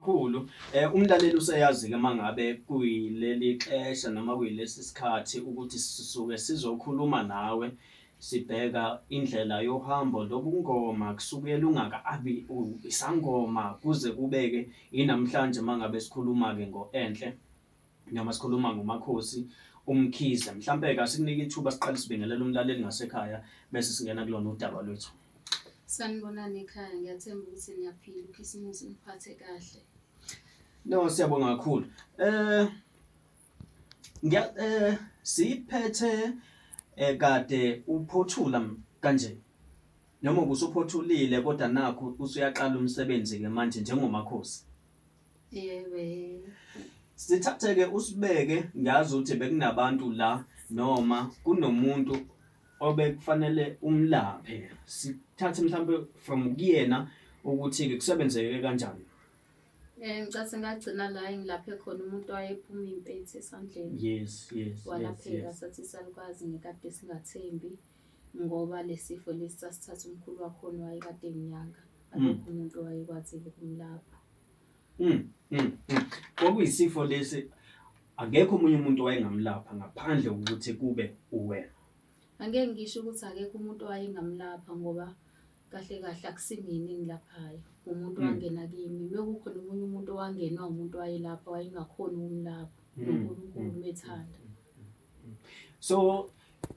Kakhulu. Umlaleli useyazi-ke uma ngabe kuyileli xesha noma kuyilesi sikhathi ukuthi sisuke sizokhuluma nawe sibheka indlela yohambo lobungoma kusukela ungakabi isangoma kuze kubeke inamhlanje uma ngabe sikhuluma-ke ngo-Enhle noma sikhuluma ngoMakhosi uMkhize. Mhlampe-ke asikunike ithuba siqale sibingelele umlaleli ngasekhaya bese singena kulona udaba lwethu. Sanibonani ekhaya, ngiyathemba ukuthi niyaphila, uKhisimusi niphathe kahle. No, siyabonga kakhulu. Ngiya siphethe kade uphothula kanje. Noma ubusuphothulile kodwa nakhu usuyaqala umsebenzi ke manje njengomakhosi. Yebo. Sithathe-ke usibeke ngiyazi ukuthi bekunabantu la noma kunomuntu obekufanele umlaphe. Sithathe mhlampe from kuyena ukuthi-ke kusebenzeke kanjani. Ngicathe ngagcina la engilaphe khona umuntu wayephuma iy'mpethu esandleni. Yes. Walapheka sathi isalukazi ngekade singathembi ngoba le sifo lesi sasithatha umkhulu wakhona wayekade enyanga. Akekho umuntu owayekwazile ukumlapha. Kwakuyisifo lesi akekho omunye umuntu owayengamlapha ngaphandle kokuthi kube uwena. Angeke ngisho ukuthi akekho umuntu owayengamlapha ngoba kahle kahle akusimina engilaphayo. Umuntu wangena kimi. Bekukhona omunye umuntu owangenwa umuntu wayelapha wayengakhoni ukumlapha. NoNkulunkulu methanda. So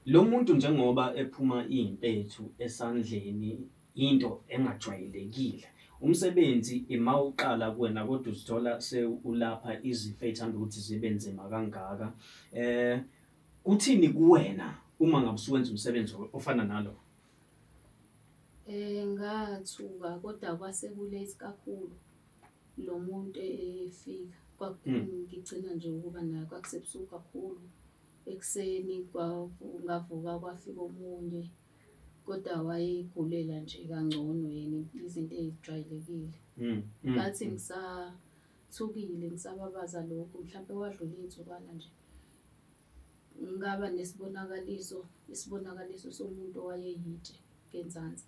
lo muntu njengoba ephuma iy'mpethu esandleni into engajwayelekile. Umsebenzi ima uqala kuwena kodwa uzithola sewulapha izifo ey'thanda ukuthi zibe nzima kangaka. Kuthini kuwena uma ngabe usuwenza umsebenzi ofana nalo? Ngathuka kodwa kwase ku-late kakhulu lo muntu efika. Ngigcina nje ukuba naye kwakusebusuku kakhulu. Ekuseni ngavuka kwafika omunye kodwa wayegulela nje kangcono yena izinto ey'jwayelekile. Ngathi ngisathukile ngisababaza lokhu mhlampe kwadlula iy'nsukwana nje. Ngaba nesibonakaliso, isibonakaliso somuntu owayeyitshe ngenzansi.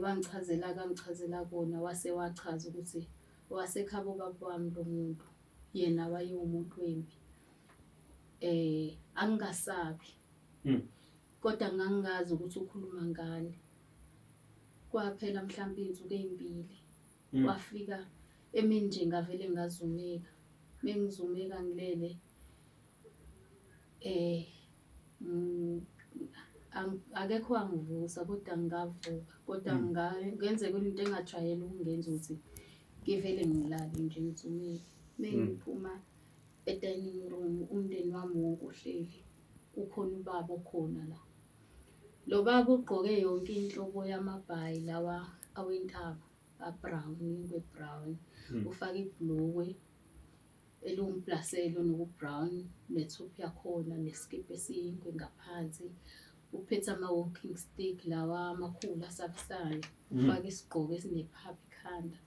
Wangichazela-ke angichazela kona wase wachaza ukuthi wasekhabo baba wami lo muntu, yena wayewumuntu wempi. Angingasabi. Kodwa ngangingazi ukuthi ukhuluma ngani. Kwaphela mhlampe iy'nsuku ey'mbili. Kwafika emini nje ngavele ngazumeka. Mengizumeka ngilele akekho owangivusa kodwa ngavuka. Kodwa ngenzeka into engajwayele ukungenza ukuthi ngivele ngilale nje ngizumeke. Mengiphuma e-dining room umndeni wami wonke uhleli. Kukhona ubaba okhona la. Lo baba ugqoke yonke inhlobo yamabhayi lawa awentaba a-brown, ingwe brown. Ufake ibhulukwe eliwumplaselo noku-brown ne-top yakhona neskibha esiyingwe ngaphansi. Uphethe ama-walking stick lawa amakhulu asabisayo. Ufake isigqoko esinephaphu ekhanda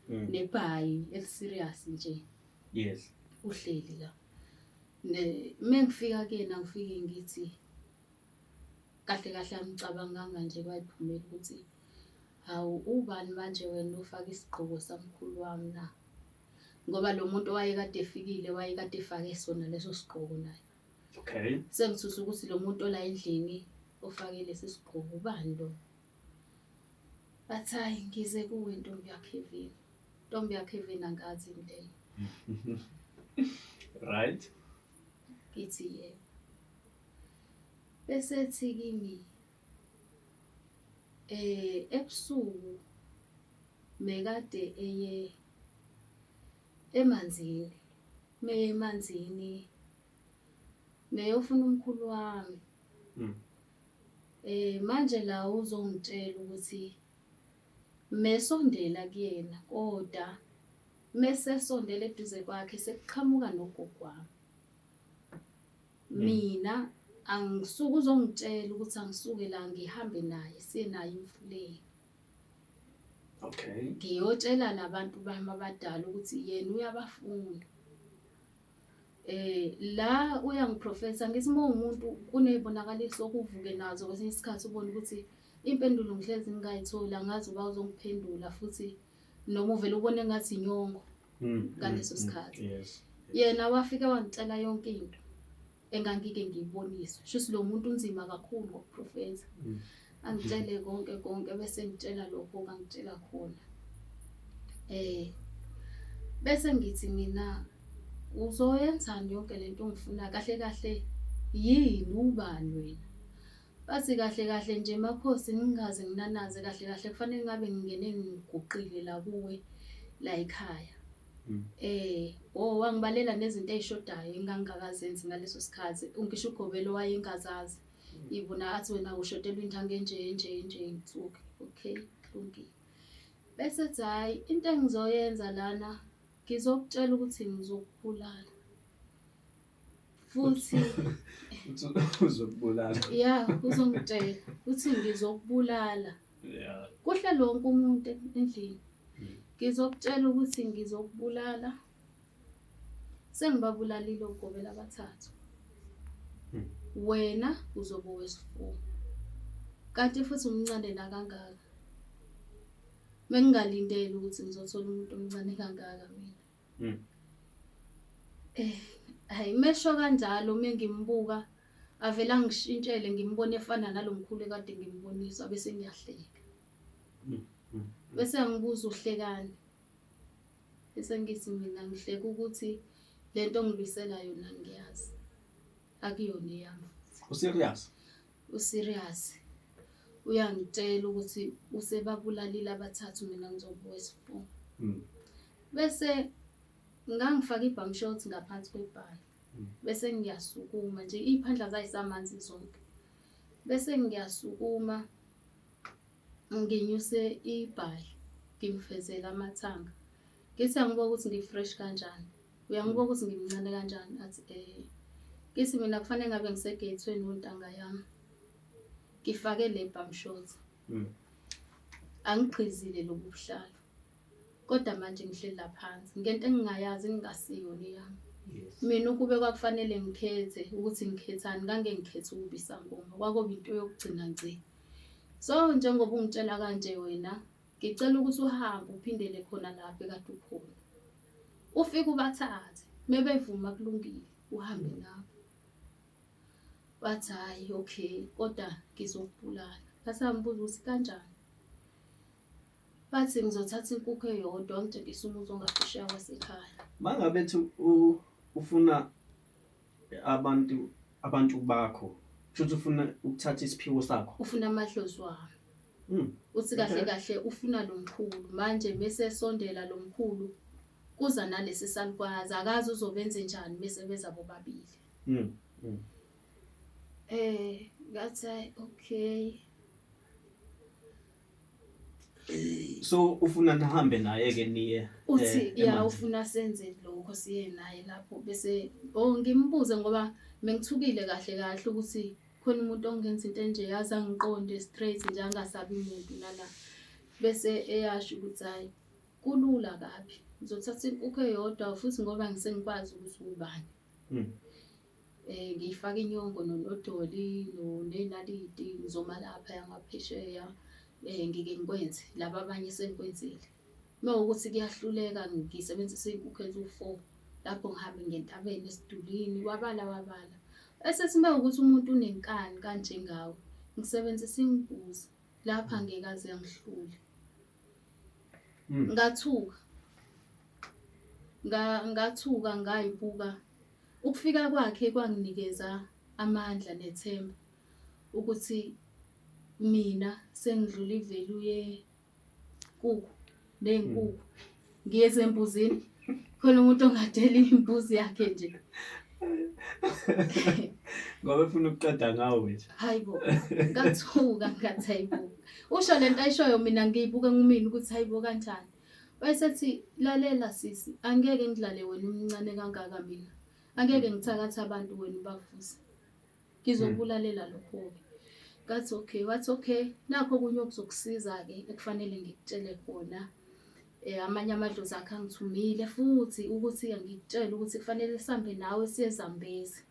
nebhayi eli-serious nje. Yes. Uhleli la. Mengifika kuyena ngifike ngithi kahle kahle angicabanganga nje kwayiphumela ukuthi hawu ubani manje wena ofaka isigqoko samkhulu wami na? Ngoba lo muntu owayekade efikile wayekade efake sona leso sigqoko naye. Okay. Sengithusa ukuthi lo muntu ola endlini ofake lesi sigqoko ubani lo? Bathi hayi ngize kuwe ntombi yaKevin. Ntombi yaKevin angazi yini leyo. Right. Ngithi yebo. Bese ethi kimi ebusuku mekade eye emanzini, meye emanzini meyofuna umkhulu wami. Manje la uzongitshela ukuthi mesondela kuyena kodwa mesesondela eduze kwakhe sekuqhamuka nogogo wami. Mina angisuke uzongitshela ukuthi angisuke la ngihambe naye siye naye emfuleni. Okay. Ngiyotshela labantu bami abadala ukuthi yena uyabafuna. La uyangiprofetha ngithi uma uwumuntu kuney'bonakaliso okuvuke nazo kwesinye isikhathi ubone ukuthi impendulo ngihlezi ngingayitholi angazi uba uzongiphendula futhi noma uvele ubone engathi inyongo. Ngaleso sikhathi. Yes. Yena wafika wangitshela yonke into engangike ngiyiboniswe. Shuthi lo muntu unzima kakhulu ngokuprofetha. Angitshele konke konke bese ngitshela lokho okangitshela khona. Bese ngithi mina uzoyenzani yonke lento ongifuna kahle kahle yini ubani wena? Bathi kahle kahle nje makhosi ngingaze nginanaze kahle kahle kufanele ngabe ngingene ngiguqile la kuwe la ekhaya. Oh wangibalela nezinto ezishodayo engangingakazenzi ngaleso sikhathi. Ngisho ugobelo wayengazazi. Ibona athi wena ushotelwa intanga enje enje enje ngithuke. Okay, kulungile. Bese ethi hhayi into engizoyenza lana ngizokutshela ukuthi ngizokubulala. Futhi uzokubulala. Ya, uzongitshela uthi ngizokubulala. Yeah. Kuhle wonke umuntu endlini. Ngizokutshela ukuthi ngizokubulala. Sengibabulalile ogobela abathathu. Wena uzobe owesifuba. Kanti futhi umncane la kangaka. Bengingalindele ukuthi ngizothola umuntu omncane kangaka mina. Hayi mesho kanjalo mengimbuka avela ngishintshele ngimbone efana nalomkhulu ekade ngimboniswa bese ngiyahleka. Bese ngibuza uhlekani. Bese ngithi mina ngihleka ukuthi lento ongilwisela yona ngiyazi. Akuyona eyami futhi. Userious? Userious. Uyangitshela ukuthi usebabulalile abathathu mina ngizobuya isifungo. Bese ngangifaka ibum short ngaphansi kwebhayi. Bese ngiyasukuma nje iy'phandla zayisamanzi zonke. Bese ngiyasukuma nginyuse ibhayi ngimvezele amathanga. Ngithi angibuka ukuthi ngi-fresh kanjani. Uyangibuka ukuthi ngimncane kanjani athi Ngithi mina kufanele ngabe ngisegeyithweni nontanga yami. Ngifake le bum short. Angigqizile lobu buhlalu. Kodwa manje ngihleli la phansi ngento engingayazi engingasiyona eyami. Yes. Mina ukube kwakufanele ngikhethe ukuthi ngikhethani ngange ngikhethe ukuba isangoma kwakuba into yokugcina ngci. So njengoba ungitshela kanje wena ngicela ukuthi uhambe uphindele khona lapho ekade ukhona. Ufike ubathathe mebevuma kulungile uhambe nabo. Bathi hhayi okay kodwa ngizokubulala. Ngathi angibuza ukuthi kanjani? Bathi ngizothatha inkukhu eyodwa ngitshengise umuzi ongaphesheya kwasekhaya. Mangabe ethi ufuna abantu bakho, kusho ufuna ukuthatha isiphiwo sakho. Ufuna amadlozi wami. Uthi kahle kahle ufuna lo mkhulu manje mase esondela lo mkhulu kuza nalesi salukwazi akazi uzobenze njani bese beza bobabili. Ngathi okay. So ufuna nihambe naye ke niye uthi ya ufuna senze lokho siye naye lapho bese ngimbuze ngoba mengithukile kahle kahle ukuthi khona umuntu ongenza into enje yazi angiqonde straight nje angasabi umuntu nala bese eyasho ukuthi hayi kulula kabi ngizothatha inkukhu eyodwa futhi ngoba ngisengikwazi ukuthi ubani. Ngiyifaka inyongo nonodoli nenaliti ngizoma lapha yangaphesheya ngike ngikwenze laba abanye sengikwenzile. Mawukuthi kuyahluleka ngisebenzisa izinkukhu eziwu-4 lapho ngihambe ngentabeni esidulini wabala wabala. Bese sithi mawukuthi umuntu unenkani kanjengawe ngisebenzisa imbuzi lapha ngeke aze angihlule. Ngathuka. Ngathuka ngayibuka. Ukufika kwakhe kwanginikeza amandla nethemba ukuthi mina sengidlula ivalue yenkukhu nezinkukhu ngiyeze embuzini khona umuntu ongadela imbuzi yakhe nje. Ngoba efuna ukuqeda ngawe nje. Hayibo, ngathuka ngathi hayibo. Usho lento ayishoyo mina ngiyibuka ngumina ukuthi hayibo kanjani. Wayesethi lalela sisi, angeke ngidlale wena umncane kangaka mina. Angeke ngithakathe abantu wena ubavuse. Ngizokubulalela lokho-ke. Ngathi okay, wathi okay, nakho okunye okuzokusiza-ke ekufanele ngikutshele khona. Amanye amadlozi akhe angithumile futhi ukuthi ngikutshele ukuthi kufanele sihambe nawe siye eZambezi.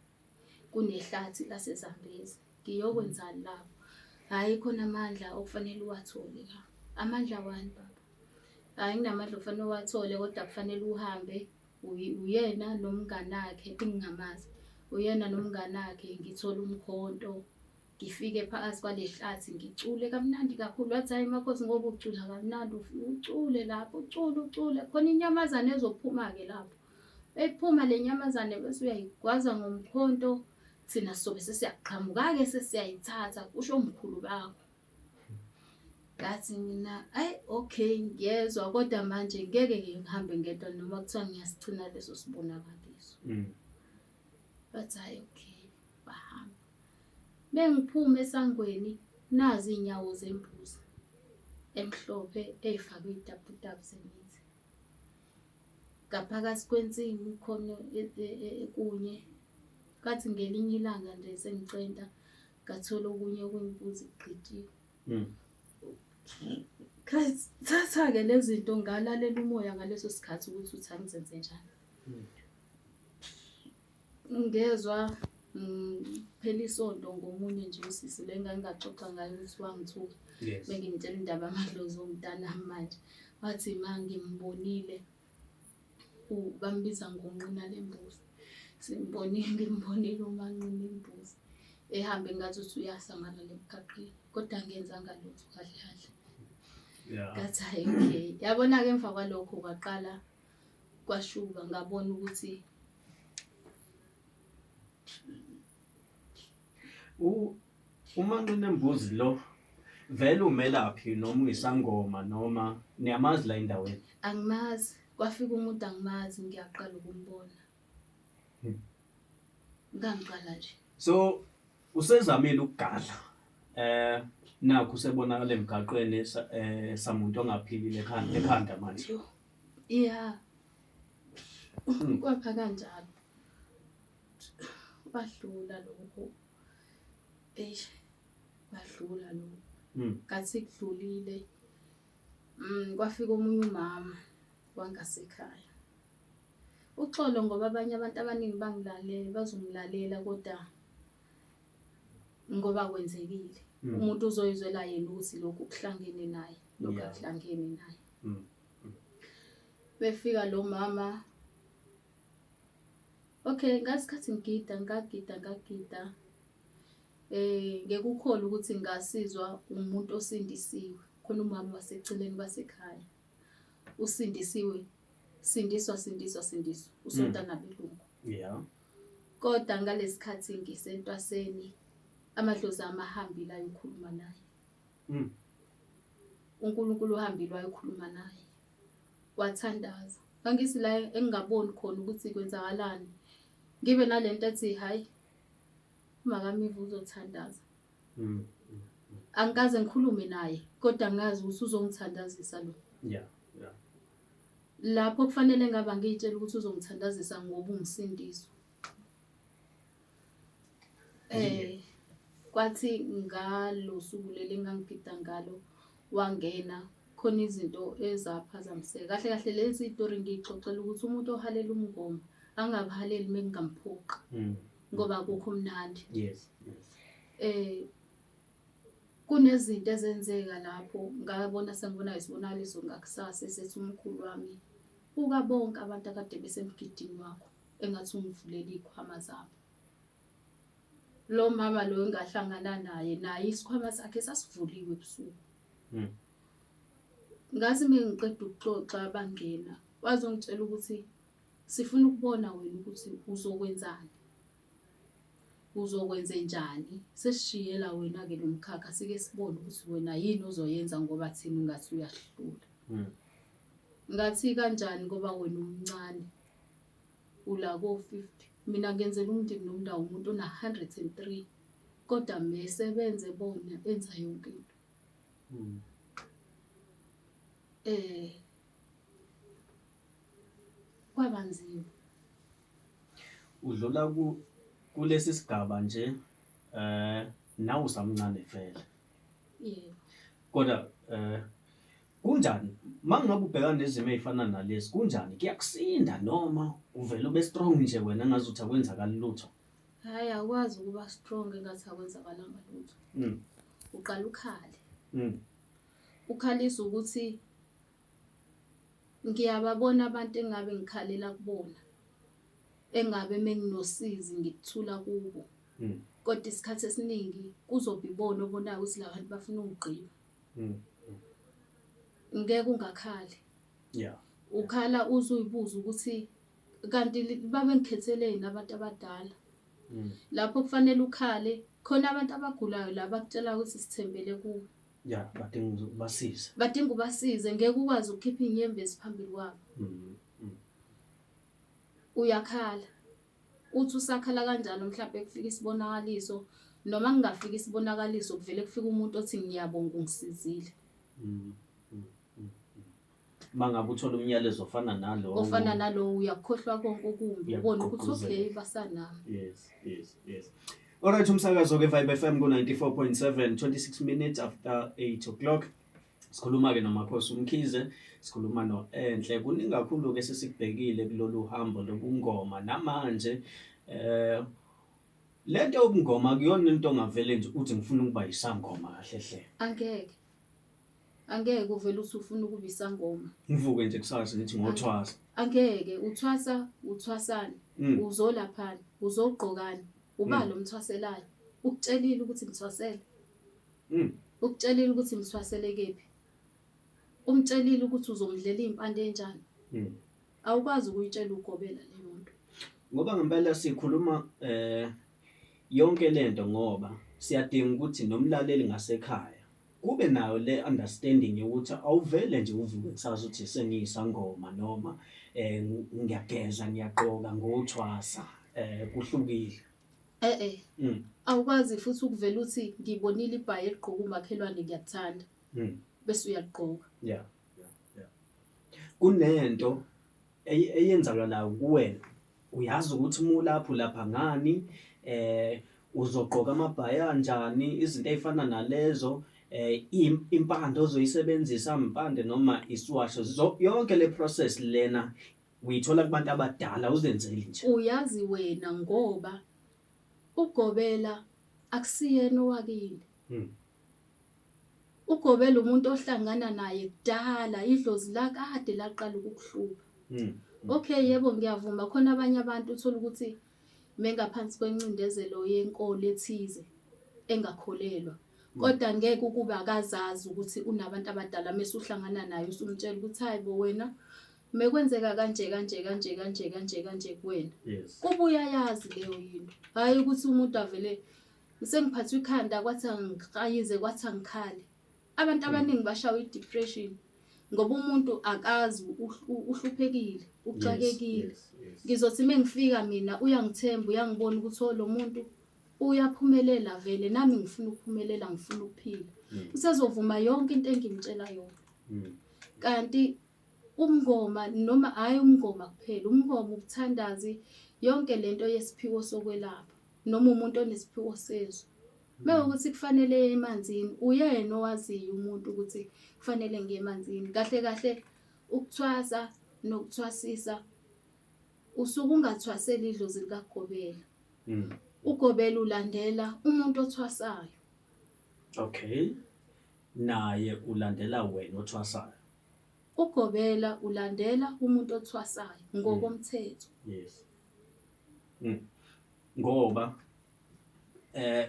Kunehlathi laseZambezi. Ngiyokwenzani lapho? Hhayi khona amandla okufanele uwathole la. Amandla wani baba? Hhayi nginamandla okufanele uwathole kodwa kufanele uhambe uyena nomnganakhe engingamazi. Uyena nomnganakhe ngithole umkhonto ngifike phakathi kwale hlathi ngicule kamnandi kakhulu. Wathi hhayi makhosi ngoba ucula kamnandi ufike ucule lapho ucule ucule khona inyamazane ezophuma-ke lapho. Eyiphuma le nyamazane bese uyayigwaza ngomkhonto thina sobe sesiyaqhamuka-ke sesiyayithatha kusho omkhulu bakho. Ngathi mina ayi okay ngiyezwa kodwa manje ngeke ngihambe ngedwa noma kuthiwa ngiyasichina leso sibonakaliso. Bathi hhayi okay bahamba. Mengiphuma esangweni nazi iy'nyawo zembuzi emhlophe ey'fakwe iy'taputapu zemithi. Ngaphakathi kwensimu khona kunye kwathi ngelinye ilanga nje sengicenta ngathola okunye okuyimbuzi kugqitshiwe. Thatha-ke le zinto ngalalela umoya ngaleso sikhathi ukuthi uthi angizenze njani. Ngezwa phela isonto ngomunye nje usisi le engangingaxoxa ngaye ukuthi wangithuka. Bengimtshela indaba yamadlozi omntanami manje. Wathi ma ngimbonile bambiza ngonqina lembuzi. Simbonile ngimbonile umanqina imbuzi ehambe ngathi uthi uyasangana le mgaqeni kodwa angenzanga lutho kahle kahle. Ngathi hhayi okay. Yabona-ke emva kwalokho kwaqala kwashuba ngabona ukuthi Umanqina embuzi lo vele umelaphi noma uyisangoma noma niyamazi la endaweni? Angimazi, kwafika umuntu angimazi ngiyaqala ukumbona. Ngangiqala nje. So usezamile ukugadla nakhu usebonakala emgaqweni samuntu ongaphilile ekhanda ekhanda manje. Yeah. Kwapha kanjalo. Badlula lokho. Eish badlula lokho. Ngathi kudlulile. Kwafika omunye umama wangasekhaya. Uxolo ngoba abanye abantu abaningi bangilalele bazongilalela kodwa ngoba kwenzekile. Umuntu uzoyizwela yena ukuthi lokhu kuhlangene naye, lokhu akuhlangene naye. Befika lo mama okay ngasikhathi ngigida ngagida ngagida ngeke ukhole ukuthi ngasizwa umuntu osindisiwe khona umama waseceleni kwasekhaya usindisiwe sindiswa sindiswa sindiswa usonta nabelungu. Kodwa ngalesikhathi ngisentwaseni amadlozi ami ahambile ayokhuluma naye. uNkulunkulu uhambile wayokhuluma naye wathandaza. Ngangithi la engingaboni khona ukuthi kwenzakalani ngibe nalento ethi hayi umakamiva uzothandaza. Angikaze ngikhulume naye kodwa ngazi ukuthi uzongithandazisa lo. Lapho kufanele ngaba ngiyitshela ukuthi uzongithandazisa ngoba ungisindiso. Kwathi ngalo suku leli engangigida ngalo wangena khona izinto ezaphazamiseka. Kahle kahle lezi iy'tori ngiy'xoxela ukuthi umuntu ohalela umngoma angabuhaleli uma kungamphoqi ngoba akukho mnandi. Kunezinto ezenzeka lapho ngabona sengibona isibonakaliso ngakusasa esethi umkhulu wami buka bonke abantu akade besemgidini wakho engathi ungivulela iy'khwama zabo. Lo mama lo engahlangana naye naye isikhwama sakhe sasivuliwe ebusuku. Ngathi uma ngiqeda ukuxoxa bangena wazongitshela ukuthi sifuna ukubona wena ukuthi uzokwenzani. Uzokwenzenjani? Sesishiyela wena-ke lo mkhakha sike sibone ukuthi wena yini ozoyenza ngoba thina ungathi uyasihlula. Ngathi kanjani ngoba wena umncane ula ko-50 mina ngenzela umndeni nomndawo umuntu ona-103 kodwa mesebenze bona enza yonke into. Kwaba nzima. Udlula kulesi sigaba nje nawe usamncane vele. Yebo. Kodwa kunjani mangabe ubhekana nezimo ezifana nalezi kunjani kuyakusinda noma uvele ube strong nje wena ngazuthi akwenzakali lutho? Hhayi awukwazi ukuba strong engathi akwenzakalanga lutho. Uqala ukhale. Ukhalisa ukuthi Ngiyababona abantu engabe ngikhalela kubona, engabe menginosizi ngikuthula kubo. Kodwa isikhathi esiningi kuzobe ibona obonayo ukuthi la bantu bafuna ukungigqiba. Ngeke ungakhali. Ukhala uze uyibuze ukuthi kanti babengikhetheleni abantu abadala. Lapho kufanele ukhale khona abantu abagulayo la bakutshela ukuthi sithembele kuwe. Ya, badinga ubasize. Badinga ubasize, ngeke ukwazi ukukhipha inyembezi phambili kwabo. Uyakhala. Uthi usakhala kanjalo mhlawumbe kufika isibonakaliso noma kungafika isibonakaliso kuvele kufika umuntu othi ngiyabonga ungisizile. Mangabe uthola umyalezo ofana nalowo. Ofana nalowo uyakukhohlwa konke okumbi ubone ukuthi okay basanami. Yes, yes, yes. Alright, umsakazo ke Vibe FM ku 94.7 26 minutes after 8 o'clock. Sikhuluma ke noMakhosi uMkhize, sikhuluma noEnhle. Kuningi kakhulu ke sesikubhekile kulolu hambo lobungoma namanje lento yobungoma kuyona into ongavele nje uthi ngifuna ukuba isangoma kahle hle. Angeke. Angeke uvele uthi ufuna ukuba isangoma. Ngivuke nje kusasa ngithi ngothwasa. Angeke uthwasa uthwasana. Uzolaphana, uzogqokana. Uba lo mthwaselayo. Ukutshelile ukuthi ngithwasele. Ukutshelile ukuthi ngithwasele kephi. Umtshelile ukuthi uzomdlela impande enjani. Awukwazi ukuyitshela ugobela leyo nto. Ngoba ngempela sikhuluma yonke lento ngoba siyadinga ukuthi nomlaleli ngasekhaya kube nayo le understanding yokuthi awuvele nje uvuke kusasa uthi sengiyisangoma noma ngiyageza ngiyagqoka ngothwasa kuhlukile. Awukwazi futhi ukuvela uthi ngibonile ibhayi eligqoka umakhelwane ngiyakuthanda. Bese uyagqoka. Yeah. Yeah. Kunento eyenzakalayo kuwena. Uyazi ukuthi uma ulapho lapha ngani, uzogqoka amabhayi kanjani, izinto ey'fana nalezo, impande ozoyisebenzisa impande noma isiwasho, yonke le process lena uyithola kubantu abadala uzenzeli nje. Uyazi wena ngoba ugobela akusiyena owakini. Ugobela umuntu ohlangana naye kudala, idlozi lakade laqala ukukuhlupha. Okay, yebo ngiyavuma khona abanye abantu uthola ukuthi mengaphansi kwencindezelo yenkolo ethize engakholelwa. Kodwa ngeke ukuba akazazi ukuthi unabantu abadala mase uhlangana naye usumtshela ukuthi hayibo wena mekwenzeka kanje kanje kanje kanje kanje kanje kuwena. Kuba uyayazi leyo yinto. Hayi ukuthi umuntu avele sengiphathwe ikhanda kwathi angiqayize kwathi angikhale. Abantu abaningi bashawa i-depression ngoba umuntu akazi uhluphekile, uxakekile. Ngizothi mengifika mina uyangithemba, uyangibona ukuthi lo muntu uyaphumelela vele nami ngifuna ukuphumelela, ngifuna ukuphila. Usezovuma yonke into engimtshela yona. Kanti umngoma noma hayi umngoma kuphela, umngoma ubuthandazi yonke lento yesiphiwo sokwelapha noma umuntu onesiphiwo sezwi. Mewukuthi kufanele emanzini, uyena owaziyo umuntu ukuthi kufanele ngiye emanzini. Kahle kahle ukuthwasa nokuthwasisa usuke ungathwaseli idlozi likagobela. Ugobela ulandela umuntu othwasayo. Okay. Naye ulandela wena othwasayo. Ugobela ulandela umuntu othwasayo ngokomthetho. Yes. Ngoba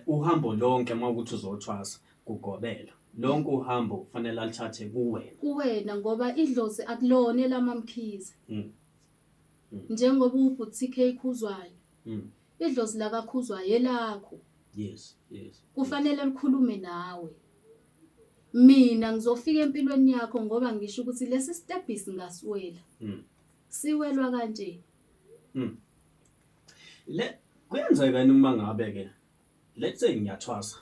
uhambo lonke mawukuthi uzothwasa kugobela lonke uhambo kufanele alithathe kuwena. Kuwena ngoba idlozi akulona elamaMkhize. Njengoba uButi Khuzwayo. Idlozi lakaKhuzwayo elakho. Yes, yes. Kufanele likhulume nawe. Mina ngizofika empilweni yakho ngoba ngisho ukuthi lesi step singasiwela. Siwelwa kanje. Le kuyenzeka yini uma ngabe ke let's say ngiyathwasa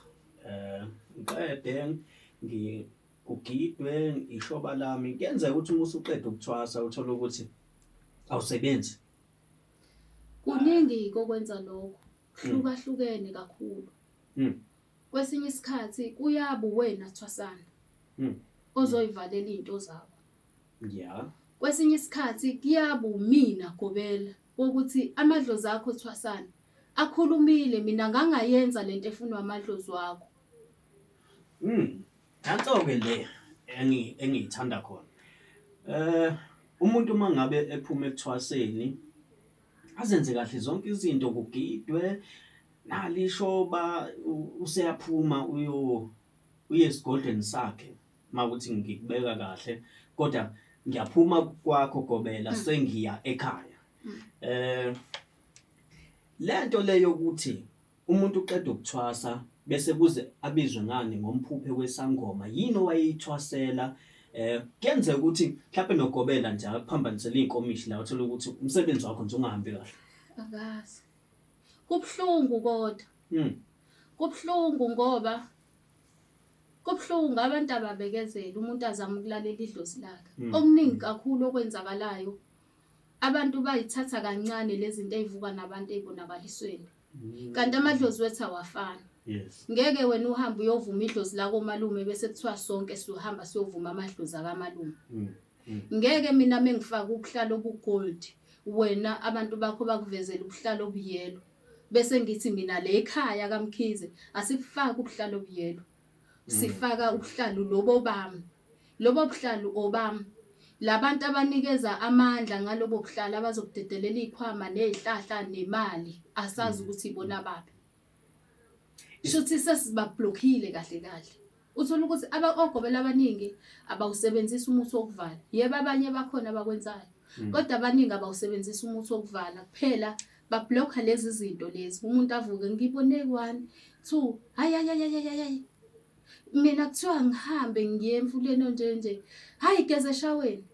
ngiqede ngigugidwe ishoba lami, kuyenzeka ukuthi uma usuqeda ukuthwasa uthola ukuthi awusebenzi? Kuningi kokwenza lokho, hlukahlukene kakhulu. Kwesinye isikhathi kuyaba wena thwasana ozoyivalela izinto zakho. Kwesinye isikhathi kuyaba umina gobela ukuthi amadlozi akho thwasana akhulumile, mina ngangayenza lento efunwa amadlozi wakho. Nanso ke le engiyithanda khona. Umuntu uma ngabe ephuma ekuthwaseni azenze kahle zonke izinto kugidwe nali ishoba useyaphuma uye esigodlweni sakhe makuthi ngikubeka kahle kodwa ngiyaphuma kwakho gobela sengiya ekhaya. Lento le yokuthi umuntu uqeda ukuthwasa bese kuze abizwe ngani ngomphuphe wesangoma yini owayeyithwasela kuyenzeka ukuthi mhlawumbe nogobela nje akuphambanisele iy'nkomishi la uthole ukuthi umsebenzi wakho nje ungahambi kahle. Akazi. Kubuhlungu kodwa. Kubuhlungu ngoba kubuhlungu abantu ababekezela umuntu azama ukulalela idlozi lakhe. Okuningi kakhulu okwenzakalayo abantu bayithatha kancane lezi zinto ey'vuka nabantu ey'bonakalisweni. Kanti amadlozi wethu awafani. Yes. Ngeke wena uhambe uyovuma idlozi lakomalume bese kuthiwa sonke siyohamba siyovuma amadlozi akamalume. Ngeke mina mengifaka ubuhlalo obugold wena abantu bakho bakuvezela ubuhlalo obuyelo bese ngithi mina le ekhaya kaMkhize asifaki ubuhlalo obuyelo. Sifaka ubuhlalo lobo bami. Lobo buhlalu obami. Labantu abanikeza amandla ngalobo buhlalu abazokudedelela ikhwama nezihlahla nemali asazi ukuthi ibona baphi. Shuthi sesibablockile kahle kahle. Uthola ukuthi ogobela abaningi abawusebenzisi umuthi wokuvala. Yebo abanye bakhona abakwenzayo. Kodwa abaningi abawusebenzisi umuthi wokuvala kuphela bablocka lezi zinto lezi. Umuntu avuke ngibone 1 2 hayi hayi hayi hayi hayi. Mina kuthiwa ngihambe ngiye emfuleni onje nje. Hayi geze eshaweni.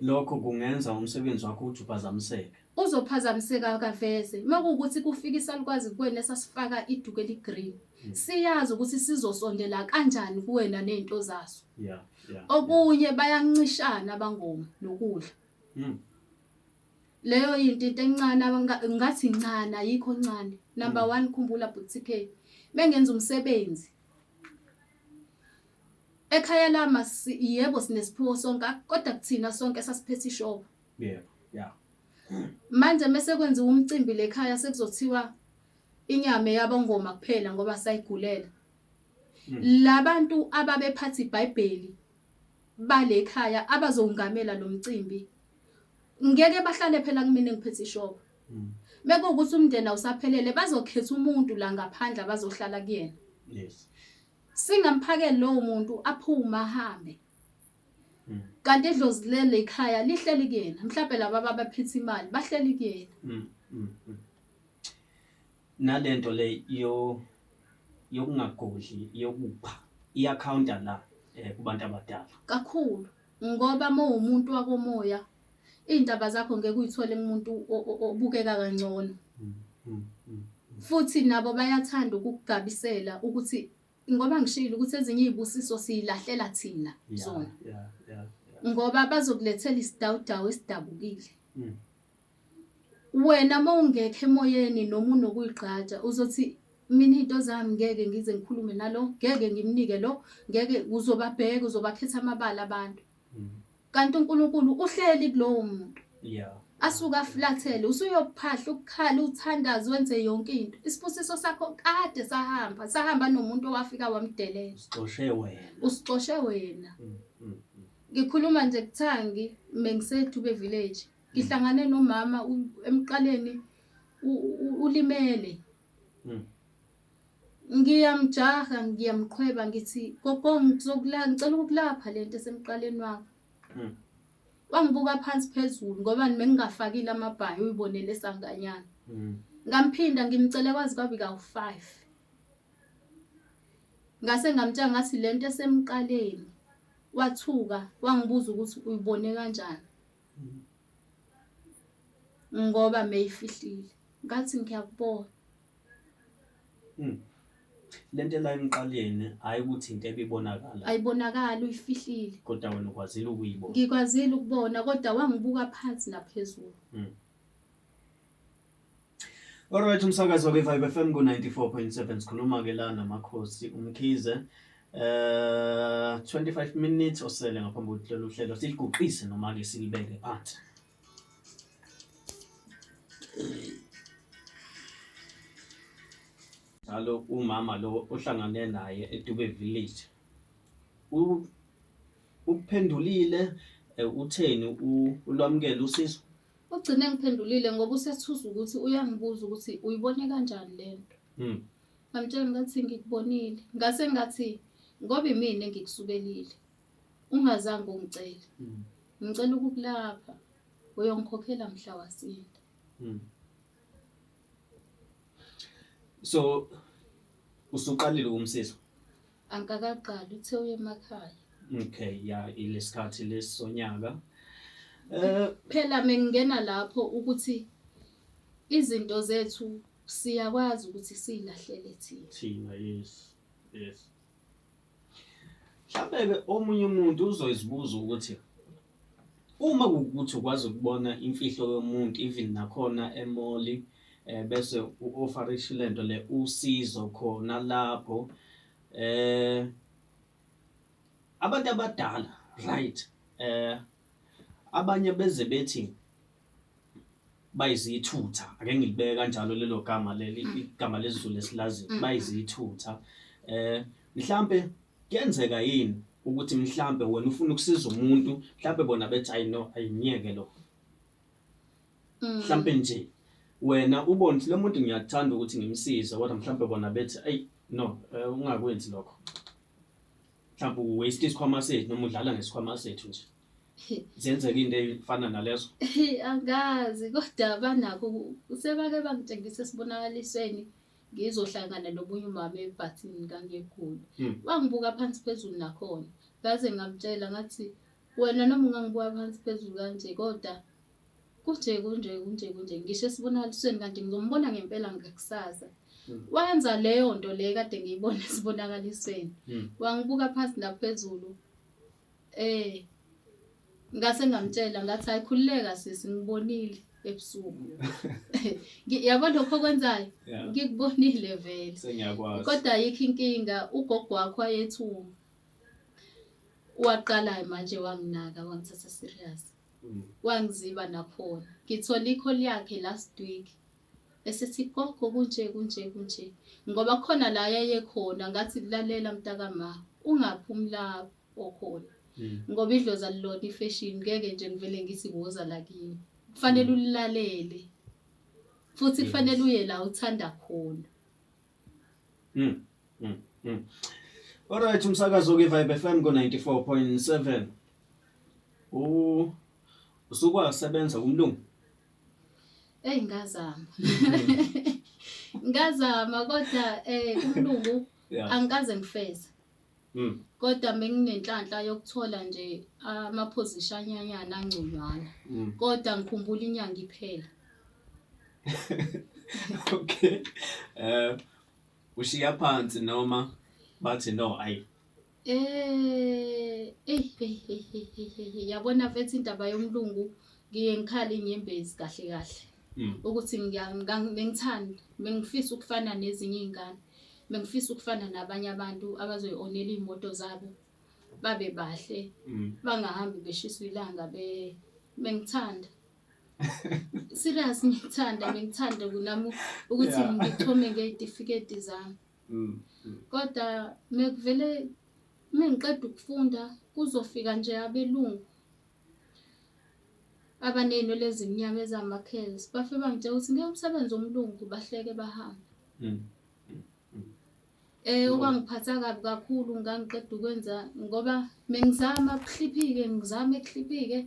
Lokho kungenza umsebenzi wakho ukuthi uphazamiseke. Uzophazamiseka kaveze. Makuwukuthi kufika isalukwazi kuwena esasifaka iduku eligreen. Siyazi ukuthi sizosondela kanjani kuwena nezinto zaso. Yeah. Okunye bayancishana abangoma nokudla. Leyo yinto into encane ngathi incane ayikho ncane. Number 1 khumbula bhuti TK. Bengenza umsebenzi. Ekhaya lami yebo sinesiphiwo sonke kodwa kuthina sonke sasiphethe ishoba. Yebo, yeah. Manje mase kwenziwa umcimbi lekhaya sekuzothiwa inyama yabongoma kuphela ngoba sayigulela. Labantu ababephatha iBhayibheli bale ekhaya abazowungamela lo mcimbi ngeke bahlale phela kumina engiphethe ishoba. Bekuwukuthi umndeni awusaphelele bazokhetha umuntu la ngaphandle abazohlala kuyena. Yes. Singamphakeli lowo muntu aphume ahambe. Kanti idlozi leli ekhaya lihleli kuyena. Mhlawumbe laba ababaphethe imali bahleli kuyena. Nalento le yo yokungagodli yokupha iyakhawunta la kubantu abadala. Kakhulu ngoba mawumuntu wakomoya iy'ndaba zakho ngeke uyithole kumuntu obukeka kangcono. Futhi nabo bayathanda ukukugabisela ukuthi ngoba ngishilo ukuthi ezinye iy'busiso siyilahlela thina zona. Ngoba bazokulethela isidawudawu esidabukile. Wena mawungekho emoyeni noma unokuyigqaja uzothi mina into zami ngeke ngize ngikhulume nalo, ngeke ngimnike lo, ngeke uzobabheka uzobakhetha amabala abantu. Kanti uNkulunkulu uhleli kulowo muntu. Yeah. Asuka aflathele usuyophahla ukukhala uthandaze wenze yonke into. Isibusiso sakho kade sahamba, sahamba nomuntu owafika wamdelela. Usixoshe wena. Usixoshe wena. Ngikhuluma nje kuthangi mengiseDube village. Ngihlangane nomama emqaleni ulimele. Ngiyamjaha ngiyamqhweba ngithi gogo ngizokula ngicela ukukulapha lento esemqaleni wakho. Wangibuka phansi phezulu ngoba bengingafakile amabhayi uyibonele sanganyana. Ngamphinda ngimcele kwazi kwabi kawu-5. Ngase ngamtshela ngathi lento esemqaleni wathuka wangibuza ukuthi uyibone kanjani. Ngoba meyifihlile. Ngathi ngiyakubona. Lento la emqaleni hayi ukuthi into ebibonakala. Ayibonakali uyifihlile. Kodwa wena ukwazile ukuyibona. Ngikwazile ukubona kodwa wangibuka phansi naphezulu. Alright umsakazo ke Vibe FM ku 94.7 sikhuluma ke la namakhosi uMkhize. 25 minutes osele ngaphambi kokuthi lolu hlelo siliguqise noma ke silibeke phansi. Njalo umama lo ohlangane naye eDube Village ukuphendulile Utheni ulwamukele usizo? Ugcine ngiphendulile ngoba usethusa ukuthi uyangibuza ukuthi uyibone kanjani lento. Ngamtshela ngathi ngikubonile. Ngase ngathi ngoba imina engikusukelile. Ungazange ungicele. Ngicela ukukulapha. Uyongikhokhela mhla wasinda. So usuqalile ukumsiza? Angikakaqali, uthe uye emakhaya. Okay, ya ilesikhathi lesonyaka. Phela mengingena lapho ukuthi izinto zethu siyakwazi ukuthi silahlele thina. Thina, yes. Yes. Mhlawumbe ke omunye umuntu uzozibuza ukuthi uma kuwukuthi ukwazi ukubona imfihlo yomuntu even nakhona emoli bese u-offerishe lento le usizo khona lapho abantu abadala, right, abanye beze bethi bayizithutha, ake ngilibeke kanjalo lelo gama leli, igama lesiZulu esilaziyo, bayizithutha. Mhlambe kuyenzeka yini ukuthi mhlambe wena ufuna ukusiza umuntu, mhlambe bona bethi ayi no, ayimyeke lo. Mhlambe nje wena ubone ukuthi lo muntu ngiyathanda ukuthi ngimsize, kodwa mhlambe bona bethi ayi no, ungakwenzi lokho. Mhlambe uwaste isikhwama sethu noma udlala ngesikhwama sethu nje. Zenzeka into efana nalezo? Angazi, kodwa banakho sebake bangitshengisa esibonakalisweni ngizohlangana nomunye umama ebhathini ngangegula. Wangibuka phansi phezulu nakhona. Ngaze ngamtshela ngathi wena noma ungangibuka phansi phezulu kanje kodwa kunje kunje kunje kunje ngisho esibonakalisweni kanti ngizombona ngempela ngakusasa. Wenza leyo nto le kade ngiyibona esibonakalisweni. Wangibuka phansi naphezulu. Ngase ngamtshela ngathi ayikhululeka sisi ngibonile ebusuku. Yabo lokho okwenzayo? Ngikubonile vele. Sengiyakwazi. Kodwa ayikho inkinga, ugogo wakho wayethunga. Waqala manje wanginaka, wangithatha serious. Wangiziba nakhona. Ngithole i-call yakhe last week. Esithi gogo kunje kunje kunje. Ngoba khona la yaye khona ngathi lalela mntakama, ungaphumi lapho okhona. Ngoba idlozi alilona ifashion, ngeke nje ngivele ngithi woza la kimi. Kufanele ulilalele. Futhi kufanele uye la uthanda khona. Alright, umsakazo ke Vibe FM ku 94.7. Usukwasebenza kumlungu? Ey ngazama. Ngazama kodwa kumlungu angikaze ngifeze. Kodwa benginenhlanhla yokuthola nje ama-position anyana angconywana. Kodwa ngikhumbula inyanga iphela. Okay. Ushiya phansi noma bathi no ayi. Yabona mfethu indaba yomlungu ngiye ngikhala inyembezi kahle kahle. Ukuthi ngithanda, bengifisa ukufana nezinye izingane. Bengifisa ukufana nabanye abantu abazoyionela imoto zabo babe bahle, bangahambi beshiswa ilanga bengithanda. Serious ngithanda, bengithanda kunami ukuthi ngichome ngezitifiketi zami. Kodwa mekuvele mengiqeda ukufunda kuzofika nje abelungu abaney'nwele ezimnyama ezama-curls, bafike bangitshela ukuthi ngeke umsebenzi womlungu, bahleke bahambe. Okwangiphatha kabi kakhulu ngangiqeda ukwenza ngoba bengizama kuhliphike, ngizame kuhliphike,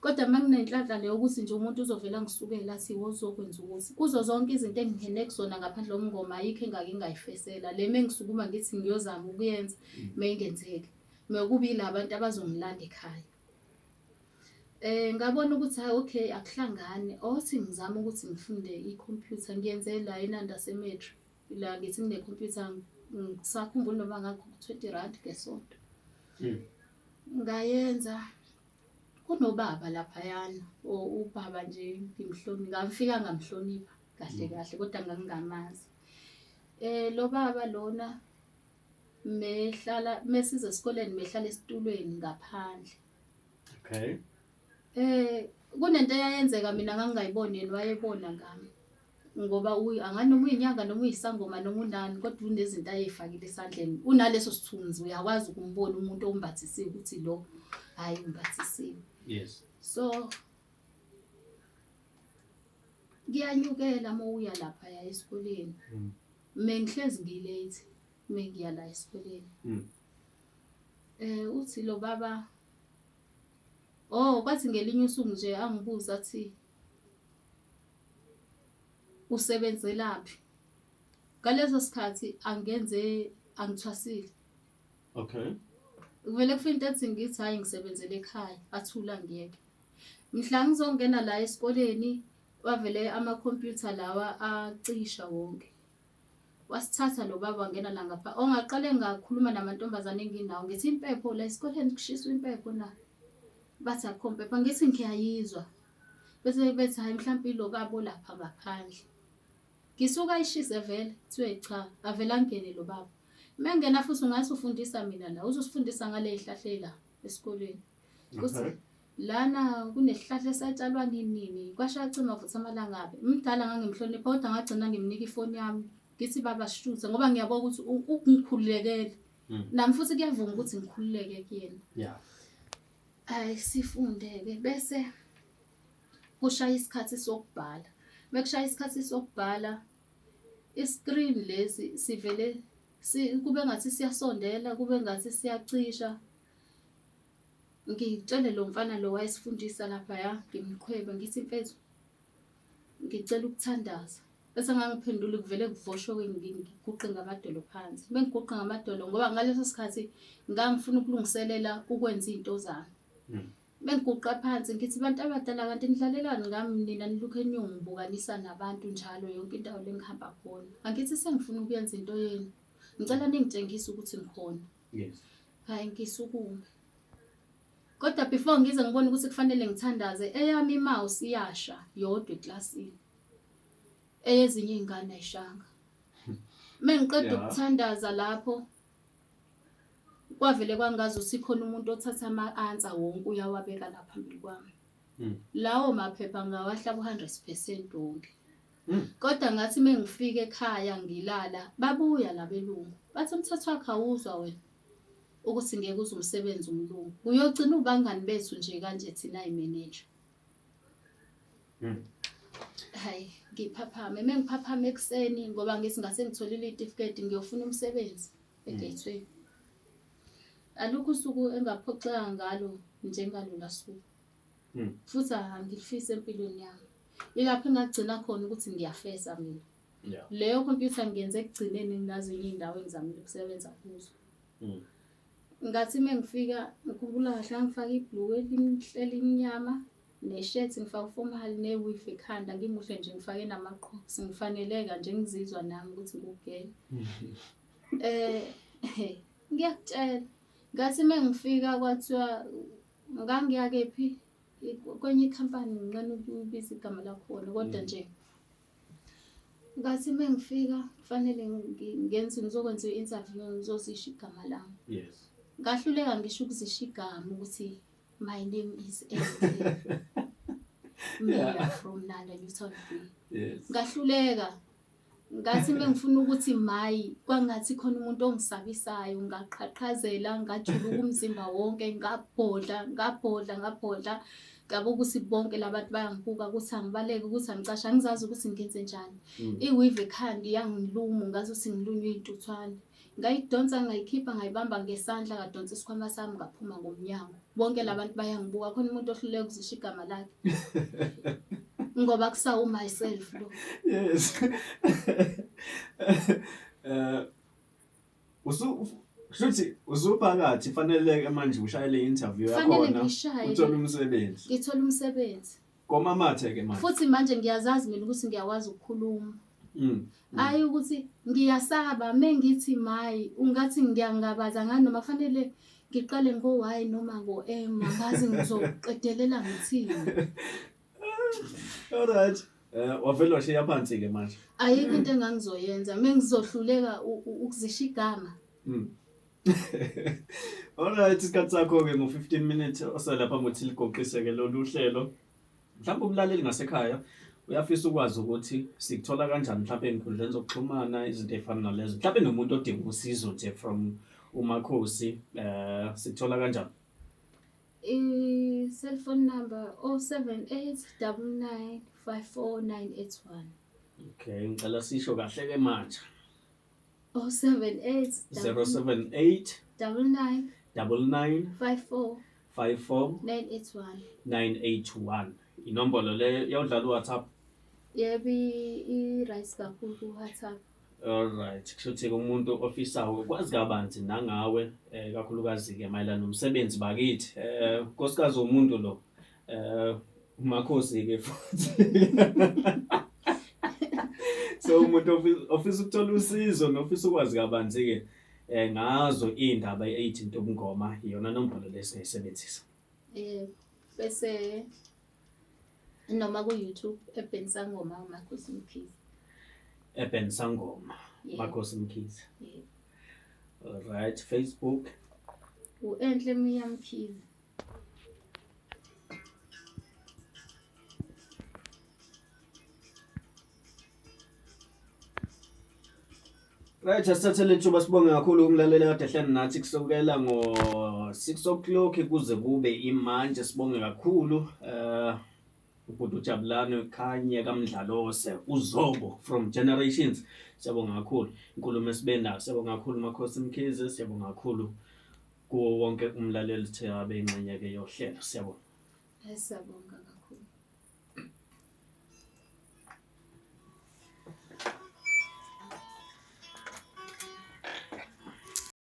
kodwa uma nginenhlanhla leyo ukuthi nje umuntu uzovela angisukele athi wozokwenza ukuthi kuzo zonke izinto engingene kuzona ngaphandle komngoma ayikho engake ngayifesela. Le mengisukuma ngithi ngiyozama ukuyenza meyingenzeki, mekuba yila bantu abazongilanda ekhaya. Ngabona ukuthi hayi okay akuhlangani, othi ngizame ukuthi ngifunde i-computer ngiyenze la eNanda Cemetery. La ngithi ngine-computer ngisakhumbula noma ngakhokha 20 rand ngesonto. Ngayenza kunobaba laphayana, ubaba nje ngimhlonipha, ngafika ngamhlonipha kahle kahle kodwa ngangingamazi. Lo baba lona mehlala mesize esikoleni mehlala esitulweni ngaphandle. Okay. Kunento eyayenzeka mina ngangingayiboni yena wayebona ngami. Ngoba anganoma uyinyanga noma uyisangoma noma unani kodwa unezinto ayifakile esandleni. Unaleso sithunzi uyakwazi ukumbona umuntu ombathisiwe ukuthi lo hayi umbathisiwe. Yes. So kuyanyukela uma uya laphaya esikoleni. Mengihlezi ngi-late mengiya la esikoleni. Uthi lo baba, oh, kwathi ngelinye usuku nje angibuza athi usebenzelaphi? Ngaleso sikhathi angenze angithwasile. Okay. Kuvele kufike into ethi ngithi hhayi ngisebenzela ekhaya, athula ngiyeke. Mhla ngizongena la esikoleni wavele amakhompyutha lawa acisha wonke. Wasithatha lo baba wangena la ngapha. Ongaqale ngakhuluma namantombazane enginawo ngithi impepho la esikoleni kushiswa impepho na? Bathi akukho mpepho, ngithi ngiyayizwa. Bese bethi hhayi mhlampe ilokabo lapha ngaphandle. Ngisuka ayishise vele, kuthiwe cha, avele angene lo baba. Uma engena futhi ungathi ufundisa mina la, uzosifundisa ngale y'hlahla ey'la esikolweni. Kuthi Okay. lana kunesihlahla esatshalwa nini nini, kwasha acima futhi amalangabi. Mdala ngangimhlonipha kodwa ngagcina ngimnika ifoni yami. Ngithi baba sishuthe ngoba ngiyabona ukuthi ungikhululekele. Nami futhi kuyavuma ukuthi ngikhululeke kuyena. Yeah. Hayi sifunde-ke bese kushaya isikhathi sokubhala. Mekushaya isikhathi sokubhala i-screen lesi sivele kube ngathi siyasondela, kube ngathi siyacisha. Ngitshele lo mfana lo wayesifundisa laphaya, ngimqhwebe ngithi mfethu ngicela ukuthandaza. Bese ngangiphendula kuvele kuvoshoke ngiguqe ngamadolo phansi. Bengiguqa ngamadolo ngoba ngaleso sikhathi ngangifuna ukulungiselela ukwenza izinto zami. Bengiguqa phansi ngithi bantu abadala kanti nidlalelani ngami nina nilokhu niyongibukanisa nabantu njalo yonke indawo le ngihamba khona. Angithi sengifuna ukuyenza into yenu. Ngicela ningitshengise ukuthi ngikhona. Yes. Hayi ngisukume. Kodwa before ngize ngibone ukuthi kufanele ngithandaze, eyami i-mouse iyasha yodwa eklasini. Eyezinye iy'ngane ayishanga. Mengiqeda ukuthandaza lapho kwavele kwangazuthi khona umuntu othatha ama-answer wonke uyawabeka la phambili kwami. Lawo maphepha ngawahlaba u-100% wonke. Kodwa ngathi mengifika ekhaya ngilala, babuya labelungu. Bathi umthetho wakhe awuzwa wena ukuthi ngeke uze umsebenze umlungu. Uyogcina ubangani bethu nje kanje thina ayi-manager. Hayi ngiphaphame, mengiphaphame ekuseni ngoba ngithi ngase ngitholile itifiketi ngiyofuna umsebenzi eGateway. Alukho usuku engaphoxeka ngalo njengalola suku. Futhi angilifisi empilweni yami. Ilapho engagcina khona ukuthi ngiyafesa mina. Leyo computer ngiyenze ekugcineni nginazinye iy'ndawo engizamile ukusebenza kuzo. Ngathi mengifika ngikhumbula kahle ngangifake ibhuluku elihle elimnyama neshethi ngifake ufomali ne-weave ekhanda ngimuhle nje ngifake namaqhoks ngifaneleka nje ngizizwa nami ukuthi ngugele. Ngiyakutshela ngathi mengifika kwathiwa ngangiya kephi kwenye ikhampani nginqena ukubiza igama lakhona kodwa nje ngathi mengifika kufanele ngenze ngizokwenza i-interview ngizozisho igama lami. Yes. Ngahluleka ngisho ukuzisho igama ukuthi my name is Andy. Miller from Nanda Newton B. Yes. Ngahluleka. Ngathi mengifuna ukuthi mayi kwangathi khona umuntu ongisabisayo ngaqhaqhazela ngajuluka umzimba wonke ngabhodla ngabhodla ngabhodla ngabo ukuthi bonke labantu bayangibuka ukuthi angibaleke ukuthi angicashe angizazi ukuthi ngenze njani. I-weave ekhanda iyangiluma ngazi ukuthi ngilunywa iy'ntuthwane. Ngayidonsa ngayikhipha ngayibamba ngesandla ngadonsa isikhwama sami ngaphuma ngomnyango. Bonke labantu bayangibuka khona umuntu ohluleka ukuzisho igama lakhe. Ngoba kusawu myself lo. Yes. Usu kushuthi usuphakathi fanele manje ushayele interview Kufanele yakhona ngiyishaye. uthole umsebenzi. Ngithola umsebenzi. Komamathe ke manje. Futhi manje ngiyazazi mina ukuthi ngiyakwazi ukukhuluma. Hayi ukuthi ngiyasaba mengithi mayi ungathi ngiyangabaza ngani noma fanele ngiqale ngo Y noma ngo M angazi ngizoqedelela ngithini. All right. Wavele washiya phansi ke manje. Ayikho into engangizoyenza mengizohluleka ukuzisha igama. All right, isikhathi sakho ke ngo 15 minutes osele lapha ngokuthi ligoqise ke lolu hlelo. Mhlawumbe umlaleli ngasekhaya uyafisa ukwazi ukuthi sikuthola kanjani mhlawumbe ey'nkundleni zokuxhumana izinto ey'fana nalezo. Mhlawumbe nomuntu odinga usizo nje from uMakhosi, sikuthola kanjani? I-cellphone number 078 99 54981. Okay, ngicela sisho kahle ke manje. 078 078 99 99 54 54 981. 981. Inombolo le yawudlala uWhatsApp. Yebo, i-right kakhulu ku-WhatsApp. Alright, kusho ukuthi umuntu ofisayo ukwazi kabanzi nangawe kakhulukazi ke mayelana nomsebenzi bakithi. Nkosikazi womuntu lo. Umakhosi ke futhi. So umuntu ofisa ukuthola usizo nofisa ukwazi kabanzi ke ngazo indaba eyithinta ubungoma, iyona nombolo lesingayisebenzisa. Yebo. Bese noma ku-YouTube Eben Sangoma uMakhosi Mkhize. Eben Sangoma, Yebo. Makhosi Mkhize. Yebo. Alright, Facebook U-Enhle Miya Mkhize. Right, asithathele ithuba sibonge kakhulu umlaleli kade ehleli nathi kusukela ngo-6 o'clock kuze kube imanje. Sibonge kakhulu ubhuti uJabulani Khanye kaMdlalose uZobo from Generations. Siyabonga kakhulu inkulumo esibe nayo. Siyabonga kakhulu Makhosi Mkhize, siyabonga kakhulu kuwo wonke umlaleli othe abe ingxenye ke yohlelo. Siyabonga. Siyabonga.